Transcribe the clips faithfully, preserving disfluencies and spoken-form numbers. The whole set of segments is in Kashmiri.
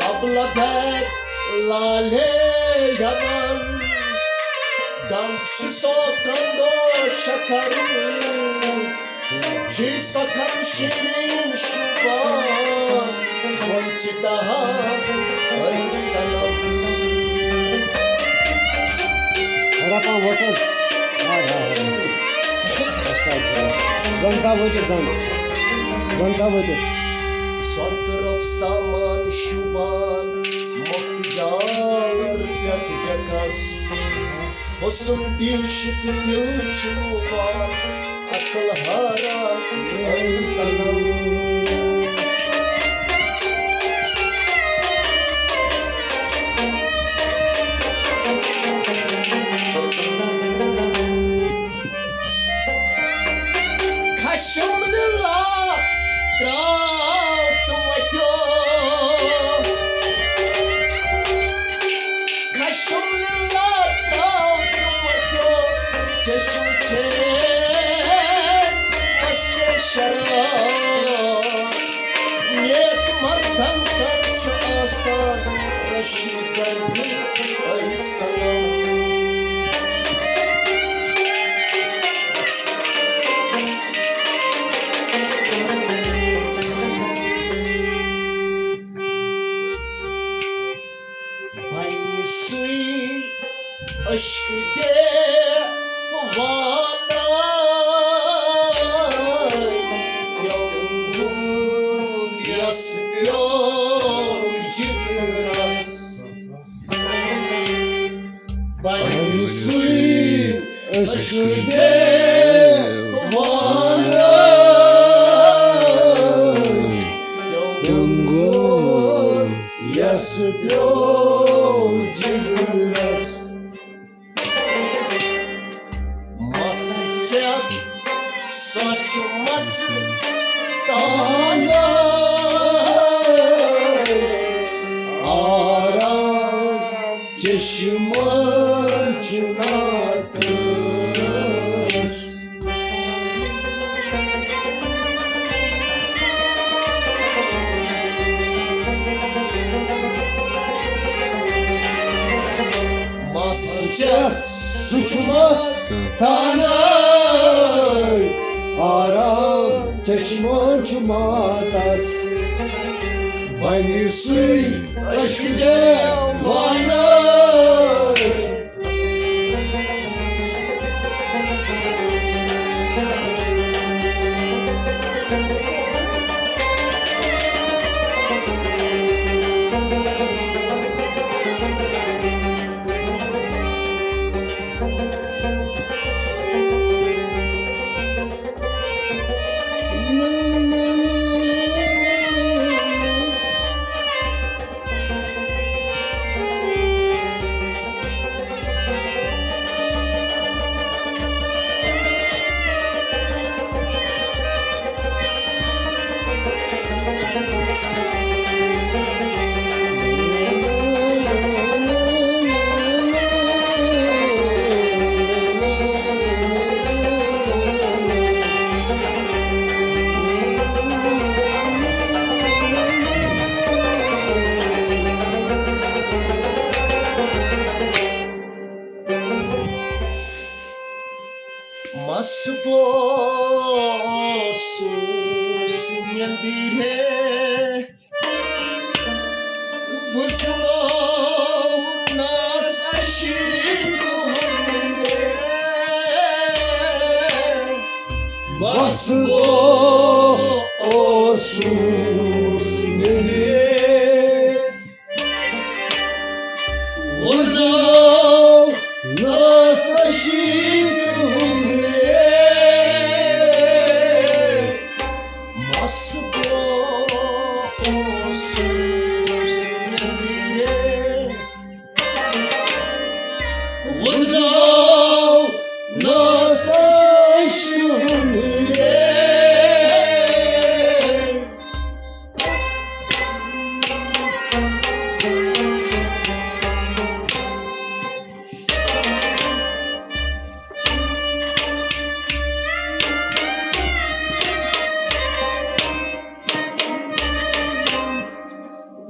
ابلہ بیگ لالے یمن، دند چھ سوتن دو شکر، چھ سکھن شیرین شوبان، بۄن چھ دہان ٲے صنم۔ تھوڑا پہن وۄتھ حظ۔ ہاے، ہاے، ہاے۔ زن تھاو ؤٹِتھ، زن۔ زن تھاو ؤٹِتھ۔ سۄنتہٕ روٚف سامان شوٗبان، مۄکھٕ جالر پٮ۪ٹھ ڈٮ۪کس۔ حُسن ڈیٖشِتھ دِل چھُ وُوان، عقل حٲران، اے صنم۔ خشم للہ تراو تہٕ مٹیو۔ خشم للہ تراو تہٕ مٹیو۔ چشم چھے مستِ شراب۔ نیک مردن تر چھُ آسان رشید گردِ، اے صنم۔ بنہِ سُے عشق دیوانہ، دیوُن یس پیوٚو جگرس۔ بنہِ سُے عشق دیوانہ، دیوُن یس پیوٚو جگرس۔ مس چیتھ سۄچھ مس تانہ، آرام چشمہ چھُ ناتس۔ مس چیتھ سُہ چھُ مس تانہ، آرام چشمہ چھُ ماتس۔ بنہِ سُے عشق دیوانہ۔ مس بوسُس نیٚنٛدرِ، وُزلو ناس عشیٖق ہُنٛد۔ مس بوسُس نیٚنٛدرِ، وُزلو ناس عشیٖق ہُنٛد۔ مس بوسُس نیٚنٛدرِ، وُزلو ناس عشیٖق ہُنٛد۔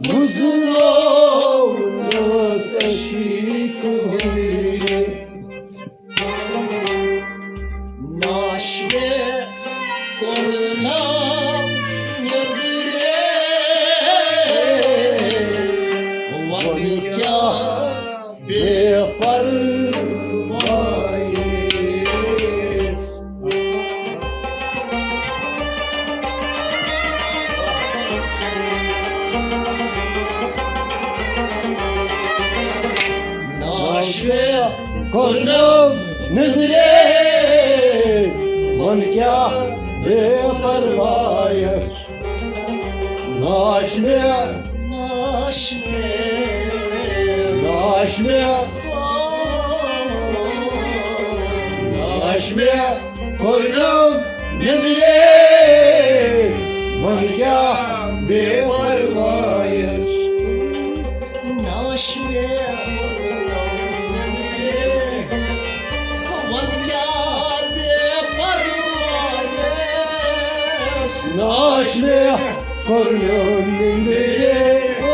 وُزناونس اشی کہنی۔ ناش مےٚ کوٚر نا نیٚنٛدرے، وۄنۍ کیٛاہ بے پروایس۔ ناش مےٚ کوٚرنو نندرے، وۄنۍ کیٛاہ بے پروایس۔ ناش مےٚ، ناش مےٚ، ناش مےٚ، ناش مےٚ کوٚرنو نندرے، وۄنۍ کیٛاہ بے پروایس۔ ناش مےٚ کوٚرنو نندرے، وۄنۍ کیٛاہ بے پروایس۔ ناش مےٚ کوٚرنو نندرے، او،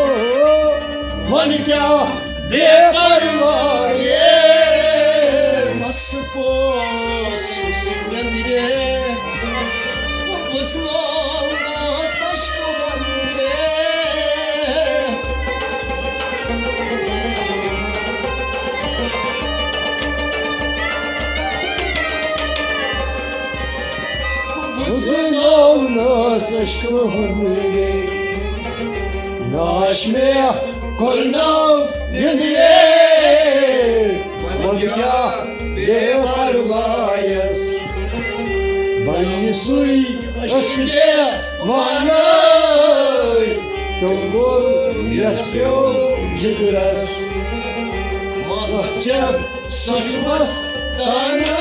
وۄنۍ کیٛاہ بے پروایس۔ مس پوس نندرے، وُزناونس اشکہٕ وندرے۔ وُزناونس اشکہٕ وندرے۔ ناش مےٚ کوٚرنو نندرے، وۄنۍ کیٛاہ بے پروایس۔ بنہِ سُے اشکہٕ وانَے، تِم گوٚو یس پیوٚو جگرس۔ مس چھےٚ سۄچھ مس تانَے۔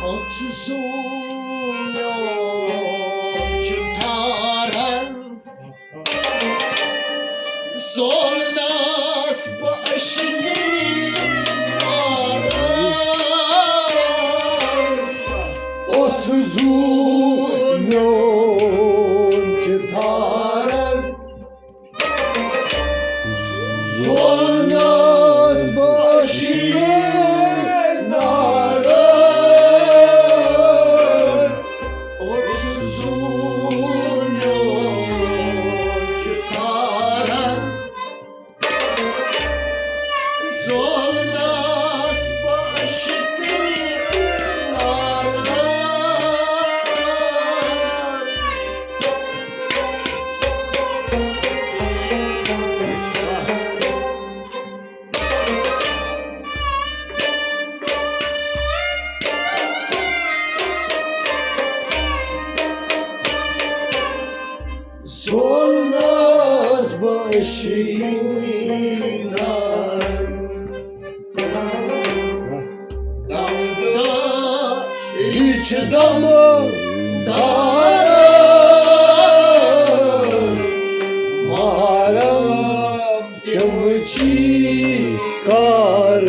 اوٚژھ زوٗ میون چھُ ٹھارن، زولنس بہٕ عشقٕے ٹھارن۔ اوٚژھ زوٗ میون چھُ ٹھارن، زولنس بہٕ عشقٕے ٹھارن۔ اوٚژھ زوٗ میون چھُ ٹھارن، زولنس بہٕ عشقٕے ٹھارن۔ زولنس بہٕ عشقٕے ٹھارن۔ دمدٲری چھِ دم دارن، محرم تِم چھی کارن۔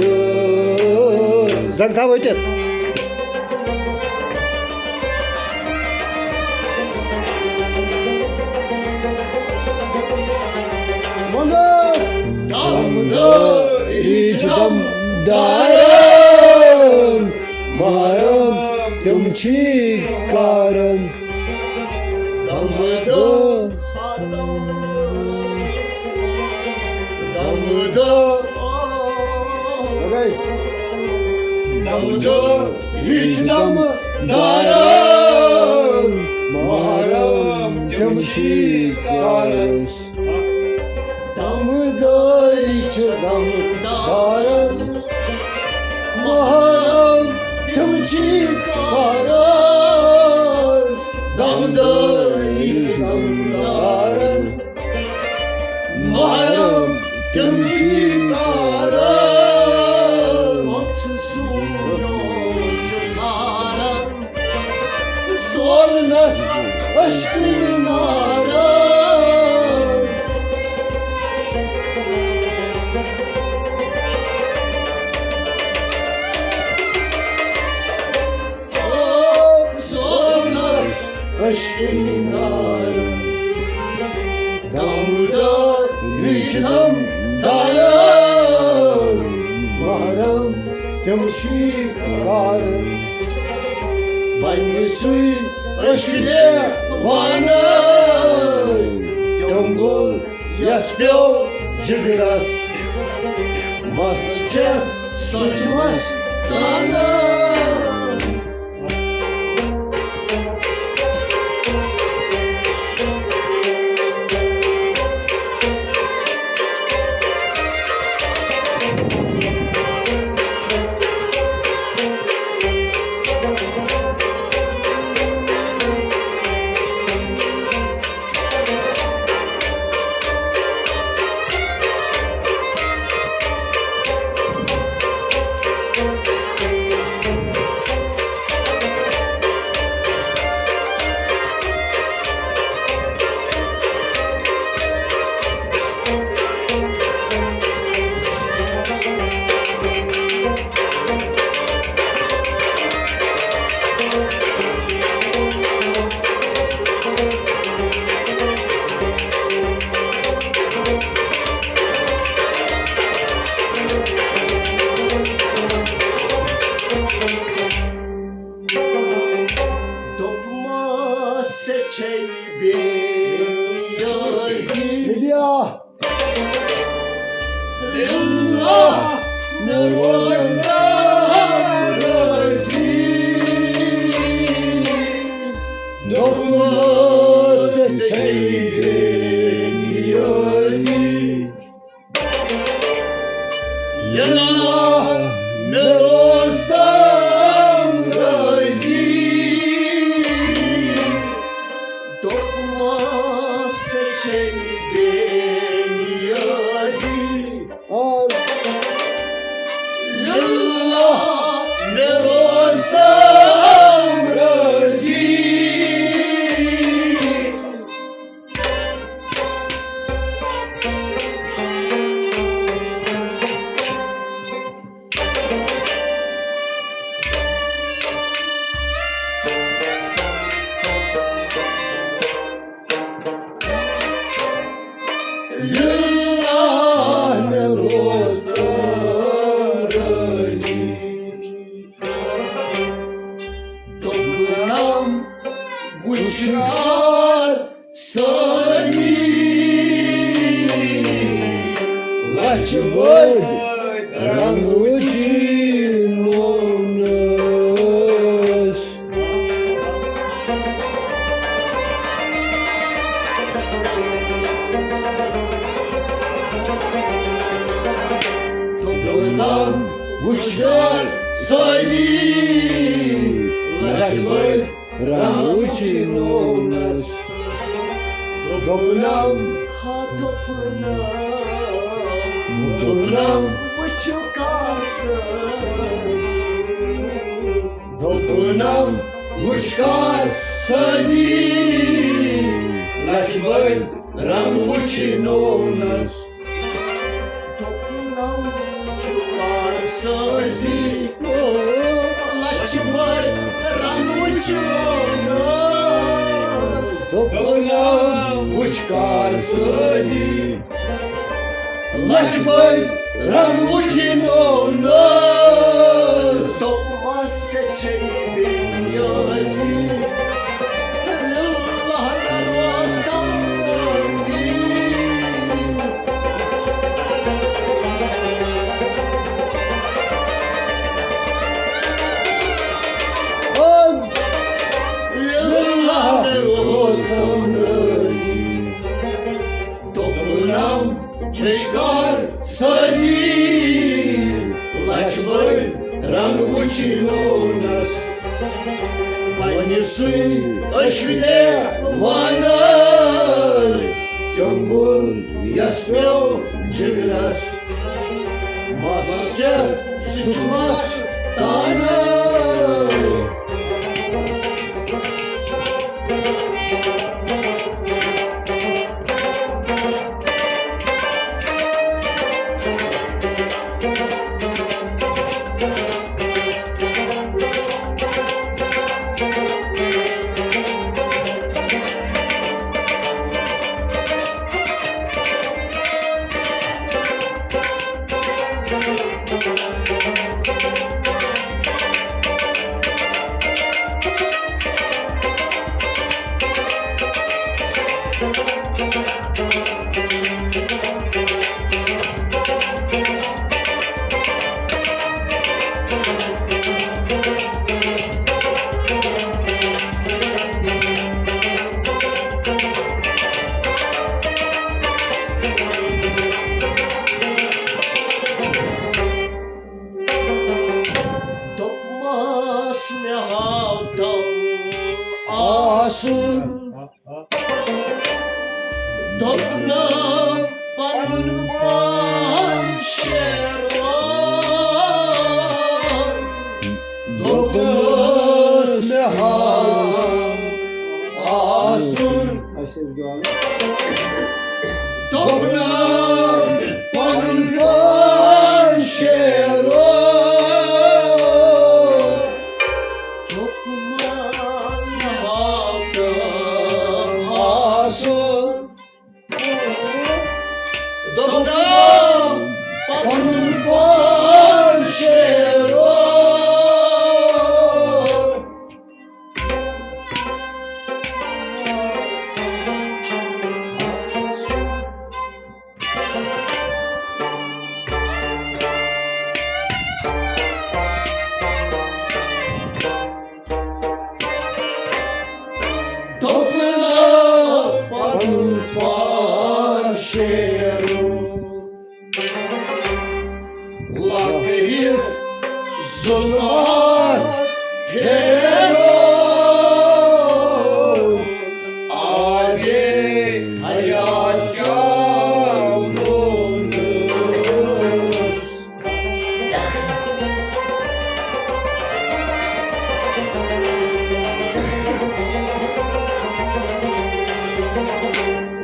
زنگ تھاو ؤتھِتھ۔ وَنٛدَس۔ دم دٲری چھِ دم دارن، محرم تِم چھی کارن۔ دم دٲ-، دم دمدار، دمدار، یہِ چھُ دمدارن محرم تِم چھی کارس۔ دمداری چھِ دمدارن محرم تِم چھی کارس۔ دمداری چھِ دمدارن محرم تِم چھی کارن۔ پوٚژھ سُنٛد چھُ تھارن سونس اشکن نارن۔ سونس اشکن نارن۔ دمدار، دمدارن محرم تِم چھی کارن۔ بنہِ سُے اشکن وانن۔ تِم گوٚل یس پیو جگرس، مس چھ سوچمس تانہ۔ دوٚپمَس ژےٚ چھے بے یٲری۔ میٖڈیا۔ لِلّٰہ مےٚ روز تام رٲضی۔ دوٚپمَس ژےٚ چھے بے یٲری۔ لِلّٰہ مےٚ روز تام رٲضی۔ دوٚپمَس ژےٚ چھے بے نیازی۔ لِلّٰہ مےٚ روز تام رٲضی۔ لِلّٰہ مےٚ روز تام رٲضی۔ دوٚپنم وٕچھ کار سٲزی، لَچھِ بٔدۍ رنٛگ وٕچھِ نوٗنَس۔ دوٚپنم وٕچھ کار سٲزی، لَچھِ بٔدۍ رنٛگ وٕچھِ نوٗنَس۔ دوٚپنم، ہا دوٚپنم، دوٚپنم، وٕچھِو کار سٲزی۔ دوٚپنم، وٕچھ کار سٲزی، لَچھِ بٔدۍ رنٛگ وٕچھِ نوٗنَس۔ دوٚپنم وٕچھِو کار سٲزی، لَچھِ بٔدۍ رنٛگ وٕچھِ نوٗنَس۔ دوٚپنم وٕچھ کار سٲزی، لَچھِ بٔدۍ رنٛگ وٕچھِ نوٗنَس۔ دوٚپمَس ژےٚ چھے بے نیازی، لِلّٰہ مےٚ روز تام رٲضی۔ چِلونس۔ پننہِ سُے أچھِ تہِ وَنَے، تیوٚنٛگُل یَس پیوٚو جِگرَس۔ مَس چھےٚ سُہ چھُ مَس تانَے۔ دوٚپمَس مےٚ ہاو دم آسُن۔ دوٚپنَم پَنُن پان شیرو۔ دوٚپنَس مےٚ ہاو آسُن۔ دوٚپنَم پَنُن پان شیرو۔ دوٚپمَس مےٚ ہاو دم آسُن۔ دوٚپنَم پَنُن پان شیرو۔ دوٚپنَم پَنُن پان شیرو۔ لَکرِتھ ظُلمات پھیرو، آبِ حیات چاونوونَس۔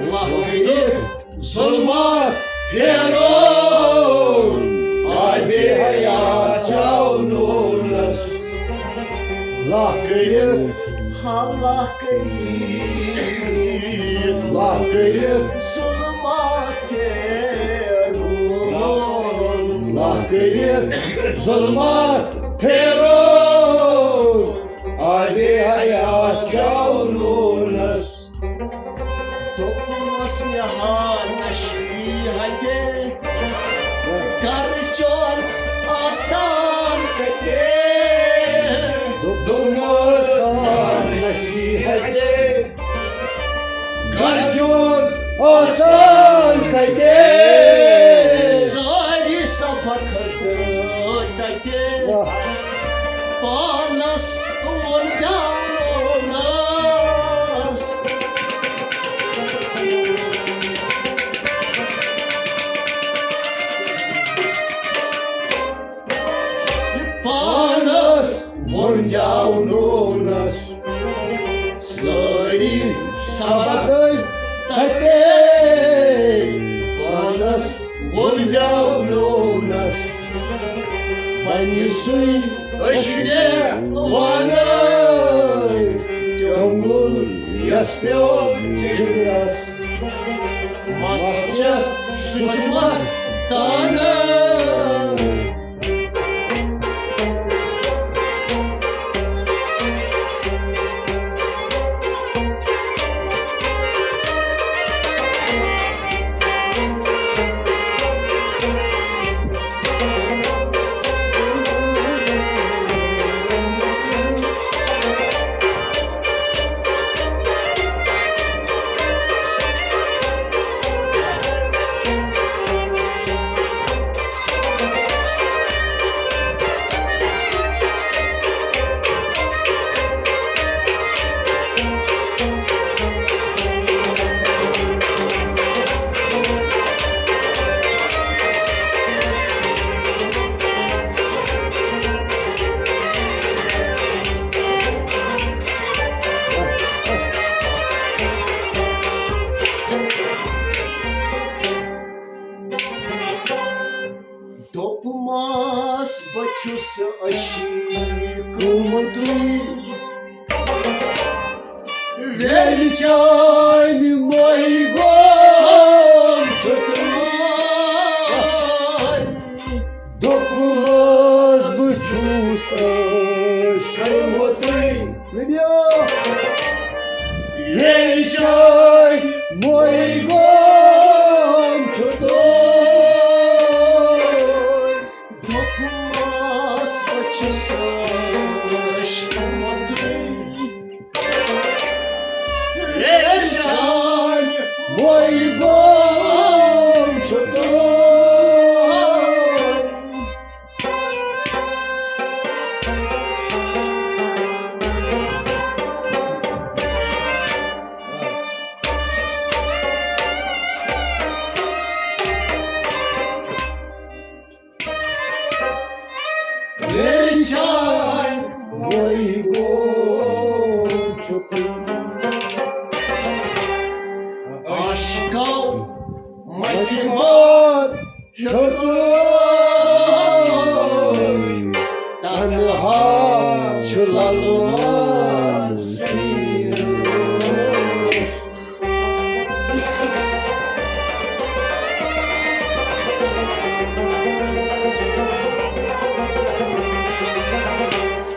لَکرِتھ ظُلمات پھیرو، آبِ حیات چاونوونَس۔ لَکرِتھ، ہا لَکرِتھ، لَکرِتھ ظُلمات پھیرو۔ لَکرِتھ ظُلمات پھیرو، آبِ حیات چاونوونَس۔ دوٚپمَس مےٚ ہا نشیٖحتہِ، گرٕ چون آسان کَتہِ؟ دوٚپمَس ہا نشیٖحتہِ، گرٕ چون آسان کَتہِ؟ سٲری سبق درٛٲے تَتہِ۔ واہ۔ پانَس ووٚن دیونَس۔ پانَس ووٚن دیونَس۔ سٲری سبق تَتے۔ پانَس ووٚن دیونَس۔ پننہِ سُے أچھِ تہِ وَنَے، تیوٚنٛگُل یَس پیوٚو جِگرَس۔ مَس چھےٚ سُہ چھُ مَس تانَے۔ دوٚپمَس بہٕ چھُس عشیٖق مٔدٕے، ویرِ چانہِ مٔہۍ گوم چھُ تُہۍ۔ دوٚپمَس بہٕ چھُس عشیٖق مٔدٕے۔ نبیا۔ یے جاے مٔہۍ گوم چھُ تُہۍ۔ دوٚپمَس بہٕ چھُس عشیٖق مٔدٕے۔ یے جاے مٔہۍ گوم چھُ تُہۍ۔ ویرِ چانہِ مٔہۍ گوم چھُ تُہۍ۔ عاشقو مجبور ہیوٚتُے، تنہا چھُ للوان سیٖرس۔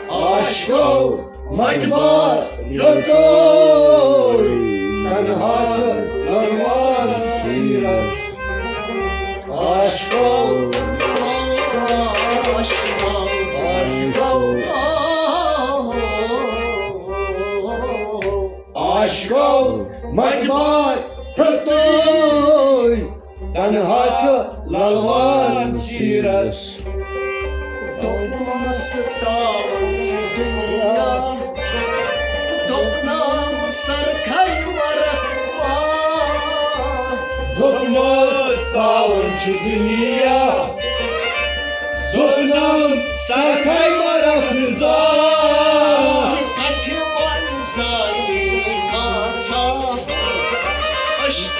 عاشقو مجبور یوٚتُے، تنہا چھُ للوان سیٖرس۔ عاشقو، عاشقو، عاشقو، عاشقو مجبور یوٚتُے، تنہا چھُ للوان سیٖرس۔ دوٚپمَس تاوَن چھُ دُنیا، دوٚپنَم سرکھَے ورق ما۔ دوٚپمَس تاوَن چھُ دُنیا، دوٚپنَم سرکھَے ورق زا۔ کتھِ وَنہِ زانی کانٛژھا، عشق،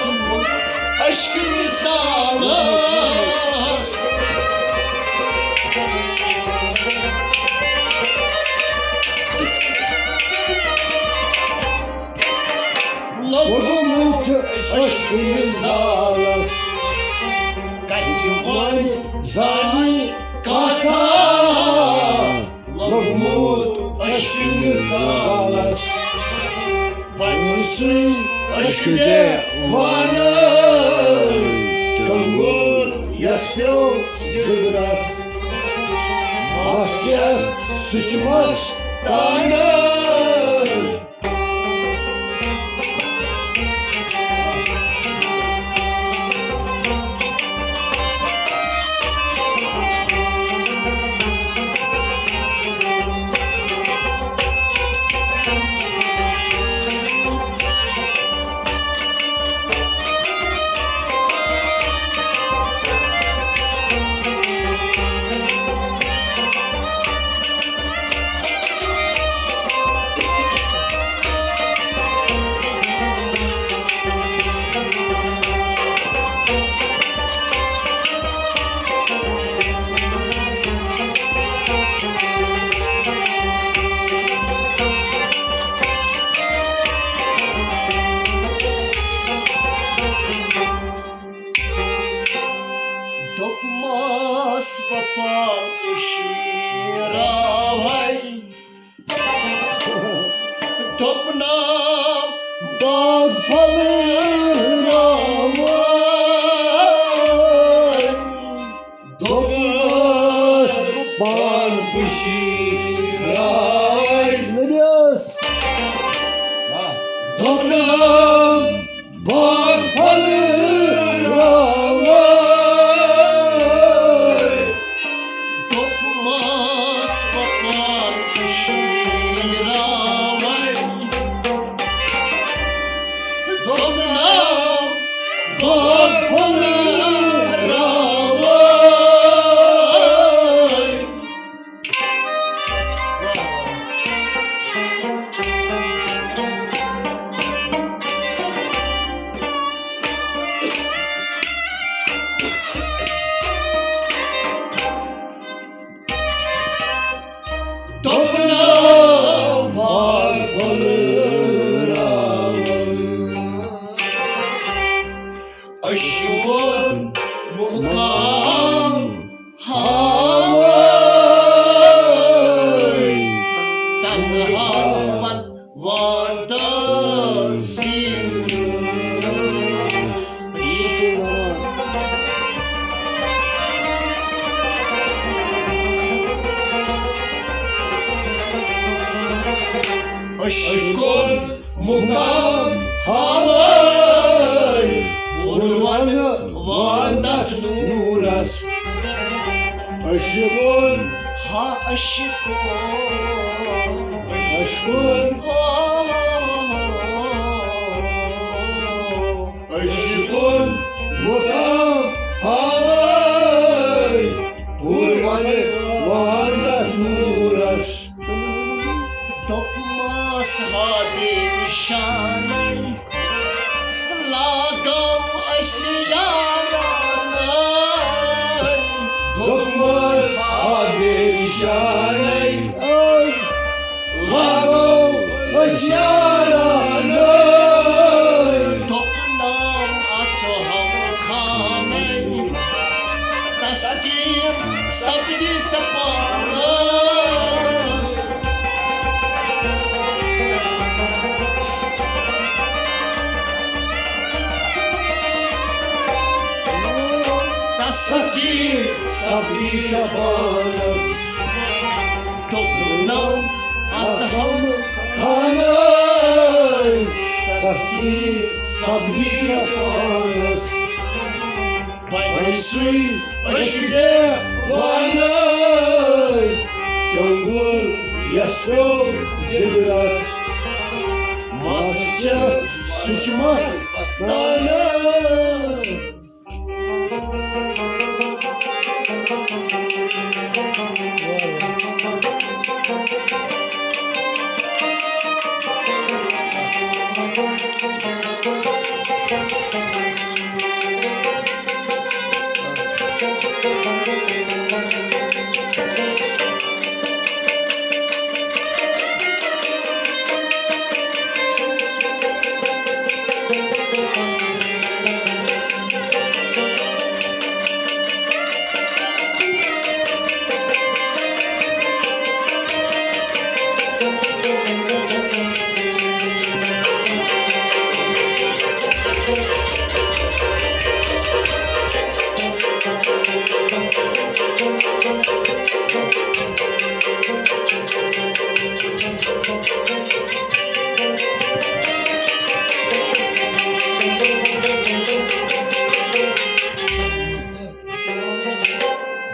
عشق نثارس۔ لوٚگمُت چھُ عشق نثارس۔ کتھِ وَنہِ زانی کانٛژھا، لوٚگمُت عشق نثارس۔ بنسٕے عشق دیوانہٕ، ٹنٛگُر یَس پیوٚو جگرس۔ مَس چٮ۪تھ سُہ چھُ مستانہٕ۔ دوٚپمَس بہٕ پانہٕ شیٖراوَے۔ دوٚپنَم داغ پھٔلراوَے۔ دوٚپمَس پانہٕ بہٕ شیٖراوَے۔ نبیَس۔ دوٚپنَم باغ پھٔلراوَے۔ دوٚپمَس بہٕ پانہٕ شیٖراوَے۔ دوٚپنَم باغ پھٔلراوَے۔ عشقُن مقام ہاوے، پوٗرٕ وَنہٕ وان تَتھ نوٗرَس۔ عشقُن، ہا عشقُن، عشقُن، ہا، عشقُن مقام ہاوے، پوٗرٕ وَنہٕ وان تَتھ نوٗرَس۔ دوٚپمَس ہا بے نِشانَے، لاگو أسۍ یارانَے۔ دوٚپمَس ہا بے نِشانَے، لاگو أسۍ یارانَے۔ دوٚپنَم اَژٕ ہم خانَے، تسکین سپدی ژےٚ پانس۔ تسکین سپدی ژےٚ پانس۔ دوٚپنم از ہم خانس، تسکین سپدی ژےٚ پانس۔ وۄنۍ سُے عشق دیوانَے، کیوٚنٛگُر یَس پیوٚو جِگرَس، مَس چھَس سُہ چھُ مَس تانَے۔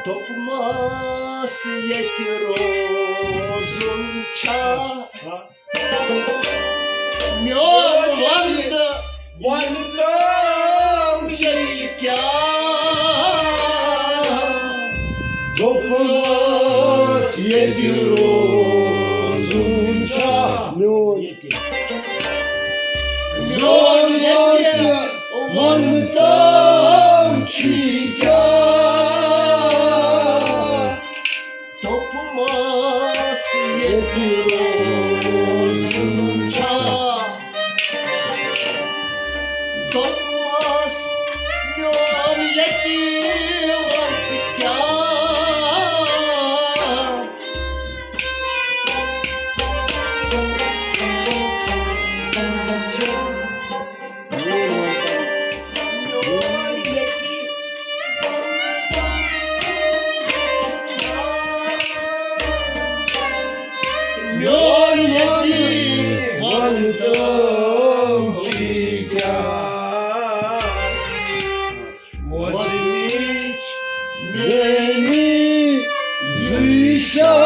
دوٚپمَس ییٚتہِ روزُن چھا میون وَنہٕ تہٕ وَنہٕ تام چیٚچہِ کیٛاہ؟ دوٚپمَس ییٚتہِ روزُن چھا میون، ییٚتہِ میون ییٚتہِ وَنہٕ تام چھی کیٛاہ؟ دوٚپمَس ییٚتہِ روزُن چھا؟ دوٚپمَس میون ییٚتہِ وَنہٕ کیٛاہ؟ میون ییٚتہِ وَنہٕ تام چھی کیٛاہ؟ وۄزمٕچ میٛٲنی زٕے شاہ،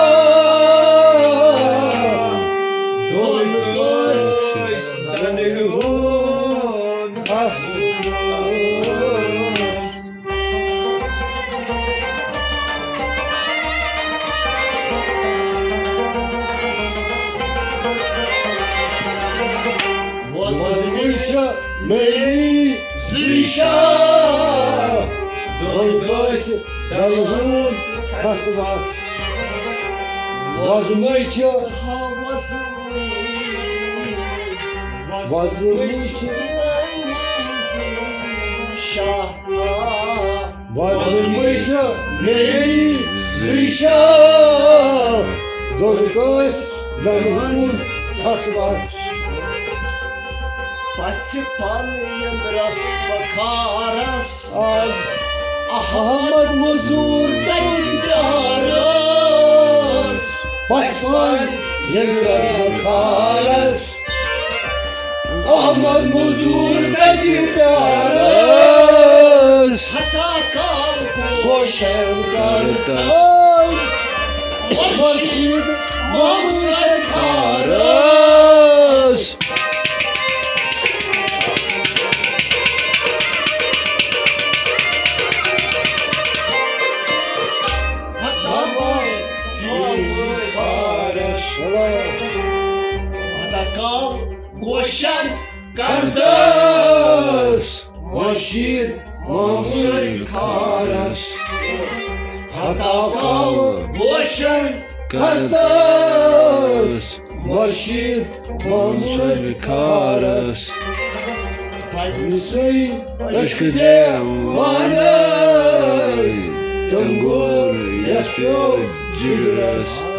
دۄن ٲسۍ دَنہٕ ہُنٛد خاص۔ وۄزمٕچ میٛٲنی زٕے شاہ، دۄن ٲسۍ دَنہٕ ہُنٛد خاص۔ وۄزمٕچ، وۄزمٕچ شاہ، وۄزمٕچ میٛٲنی زٕے شاہ، دۄن ٲسۍ دَنہٕ ہُنٛد خاص۔ پَژھِ پَنہٕ یَندرَس بَخارَس، آز احمد مٔزوٗر تَتہِ پیارَس۔ پَژھِ پَنہٕ ییٚلہِ رَزٕ خارَس احمد مٔزوٗر کَتہِ پیارَس۔ ہتا کال گوشن کردس۔ خۄشیٖد محمد خارَس۔ ہتا کال گوشن کردس۔ خۄشیٖد محمد خارَس۔ ہتا کال گوشن کردس۔ خۄشیٖد محمد خارَس۔ پننسٕے عشق دیوانَے تنگور یَس پیوٚو جگرس۔